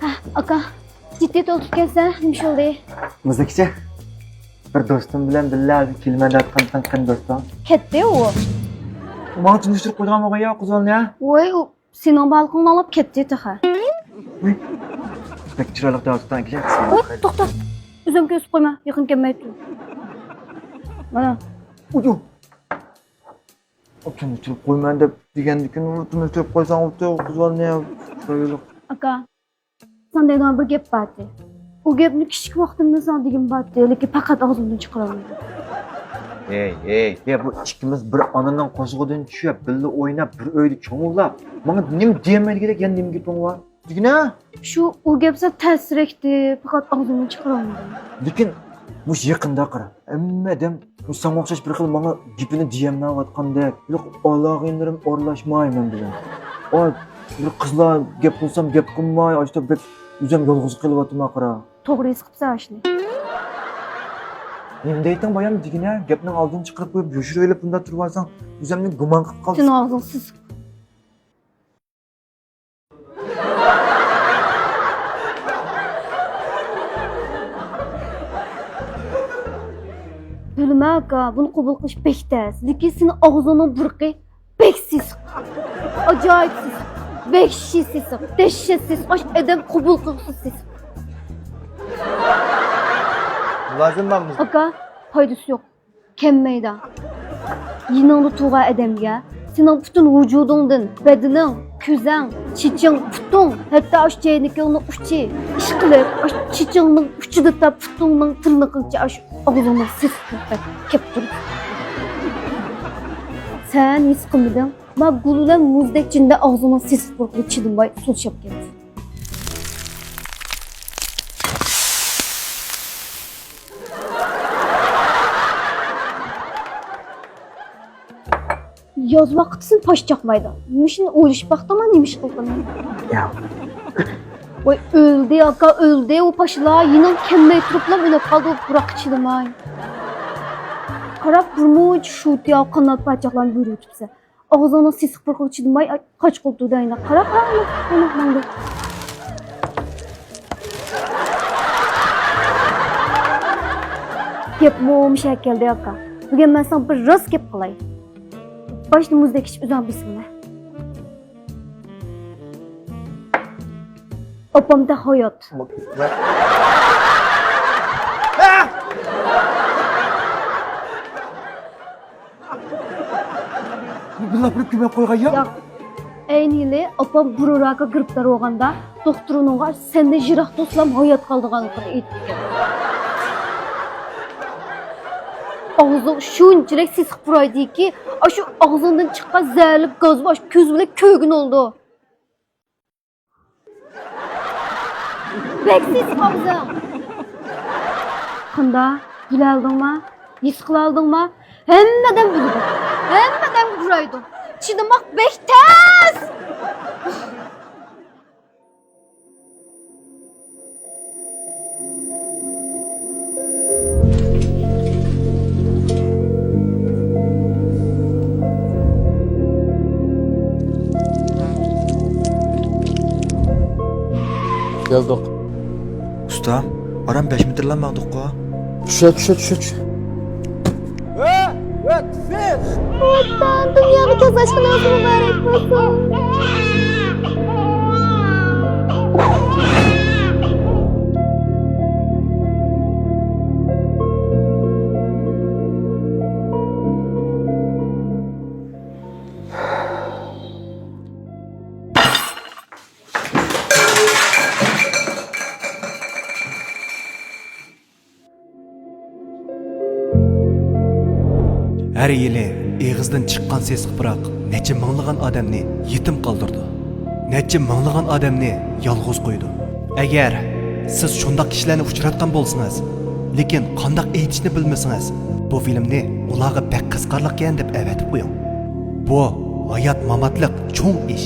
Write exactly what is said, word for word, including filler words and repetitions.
ھە، ئاكا، جىددىي تولۇپ كەلسە، نېمە ئىش بولدى؟ مۇزدەكچە، بىر دوستۇم بىلەن بىللە ھازىر كېلىمەن دەۋاتقان قېنى دوستۇڭ؟ كەتتى ئۇ. ماڭا تونۇشتۇرۇپ قويىدىغان بولغان يا قىز بالىنى ھە؟ ۋاي، ئۇ سېنىڭ بالىلىقىڭنى ئاڭلاپ كەتتى تېخى. ۋاي، بەك چىرايلىق دەۋاتقان ئىكەن. ۋاي، توختا. ئۆزۈم كۆرسىتىپ قويما، يېقىن كەلمەي تۇر. مانا. ئۇيۇ. تونۇشتۇرۇپ قويىمەن دەپ دېگەندىكىن، تونۇشتۇرۇپ قويساڭ، قىز بالىنى چىرايلىق. ئاكا، ساڭا دەيدىغان بىر گەپ بارتى. ئۇ گەپنى كىچىك ۋاقتىمدىن ساڭا دېگۈم بارتى، لېكىن پەقەت ئاغزىمدىن چىقىرالمىدىم. ھەي، ھەي، يا بۇ ئىككىمىز بىر ئانىنىڭ قوشىقىدىن چۈشۈپ، بىللە ئويناپ، بىر ئۆيدە چوڭ بولاپ، ماڭا نېمە دېيەلمەيدىغىدەك يەنە نېمە گېپىڭ بار؟ دېگىنە؟ شۇ ئۇ گەپ سەل تەسرەكتى، پەقەت ئاغزىمدىن چىقىرالمىدىم. لېكىن مۇشۇ يېقىندا قارا، ھەممە ئادەم مۇشۇ ساڭا ئوخشاش بىر خىل ماڭا گېپىنى دېيەلمەيۋاتقاندەك، يوق، ئالاقىلىرىم ئارىلاشماي مەن بىلەن. ئاي، بىر قىزلار گەپ قىلسام گەپ قىلماي، ئاشۇنداق بەك ئۆزۈم يالغۇز قېلىۋاتىمەن قارا. توغرا ھېس قىپسەن ئاشۇنى. نېمە دەيتتىڭ بايام دېگىنە، گەپنىڭ ئالدىنى چىقىرىپ قويۇپ، يوشۇرۇۋېلىپ بۇنداق تۇرۇۋالساڭ، ئۆزۈمنى گۇمان قىلىپ قالسام. سېنىڭ ئاغزىڭ سىسىق. بىلىمەن ئاكا، بۇنى قوبۇل قىلىش بەك تەس، لېكىن سېنىڭ ئاغزىڭنىڭ پۇرىقى بەك سېسىق. ئاجايىپ سېسىق. ۋەھشىي سېسىق. دەھشەت سېسىق. ئاشۇ ئادەم قوبۇل قىلغۇسىز سېسىق. مۇلازىم مامۇز. ئاكا، پايدىسى يوق. كەممەيدۇ. يېنىڭدا تۇرغان ئادەمگە سېنىڭ پۈتۈن ۋۇجۇدۇڭدىن، بەدىنىڭ، كۆزۈڭ، چېچىڭ، پۇتۇڭ، ھەتتا ئاشۇ چەينىكىڭنىڭ ئۇچى، ئىشقىلىپ، ئاشۇ چېچىڭنىڭ ئۇچىدىن تارتىپ پۇتۇڭنىڭ تىرنىقىغىچە ئاشۇ ئاغزىڭنىڭ سېسىقلىقى كەپ تۇرىدۇ. سەن ھېس قىلمىدىڭ، ما گۈل بىلەن مۇزدەك جىندە ئاغزىڭنىڭ سېسىق پۇرىقىغا چىدىماي سۇلىشىپ كەتتى. ياز ۋاقىتتا سېنى پاش چاقمايدۇ. مۇشۇنى ئويلىشىپ باقتىڭمۇ، نېمە ئىش قىلغىنىنى؟ ياق. ۋاي، ئۆلدى، ئاكا، ئۆلدى ئۇ پاشىلار. يېنىڭ كەلمەي تۇرۇپلا ئۆلۈپ قالدى ئۇ پۇراققا چىدىماي. قاراپ، بىر مۇنچە شۇتى، قانات پاچاقلارنى بۆرۈۋېتىپسەن. ئاغزىڭنىڭ سېسىق پۇرىقىغا چىدىماي، ئاي، قاچقۇل تۇردى ئاينا. قارا، قارا، مانا، مانا، مانا. گەپمۇ مۇشۇ يەرگە كەلدى، ئاكا. بۈگۈن مەن ساڭا بىر راست گەپ قىلاي. باشتا مۇزدەك ئىچىپ ئۆزۈڭ بېسىڭلار. ئاپام تېخى ھايات. بۇنداق بىر كۆمۈپ قويغان يا؟ ياق. ئەينى يىلى ئاپام بۇرۇن راكقا گىرىپتار بولغاندا، دوختۇر ئۇنىڭغا سەندىن يىراق دوستلام ھايات قالىدىغانلىقىنى ئېيتىپتىكەن. ئاغزىڭ شۇنچىلىك سېسىق پۇرايدىكى، ئاشۇ ئاغزىڭدىن چىققان زەھەرلىك گازمۇ ئاشۇ كۆز بىلەن كۆرگىنى بولىدۇ. بەك سېسىق ئاغزىڭ. قانداق؟ بىلەلدىڭما؟ ھېس قىلالدىڭما؟ ھەممە ئادەم بىلىدۇ. ھەممە ئادەمگە پۇرايدۇ. چىدىماق بەك تەس. كەلدۇق. ئۇستا، ئاران بەش مېتىرلا ماڭدۇققۇ؟ چۈشە، چۈشە، چۈشە، چۈشە. ۋە، ۋە، سىز! ئوتتان دۇنياغا كۆز ئاچقىنىڭىز مۇبارەك بولسۇن! ھەر يىلى ئېغىزدىن چىققان سېسىق پۇراق نەچچە مىڭلىغان ئادەمنى يېتىم قالدۇرىدۇ، نەچچە مىڭلىغان ئادەمنى يالغۇز قويىدۇ. ئەگەر سىز شۇنداق كىشىلەرنى ئۇچراتقان بولسىڭىز، لېكىن قانداق ئېيتىشنى بىلمىسىڭىز، بۇ فىلىمنى ئۇلارغا بەك قىزىقارلىقكەن دەپ ئەۋەتىپ قويۇڭ. بۇ ھايات-ماماتلىق چوڭ ئىش.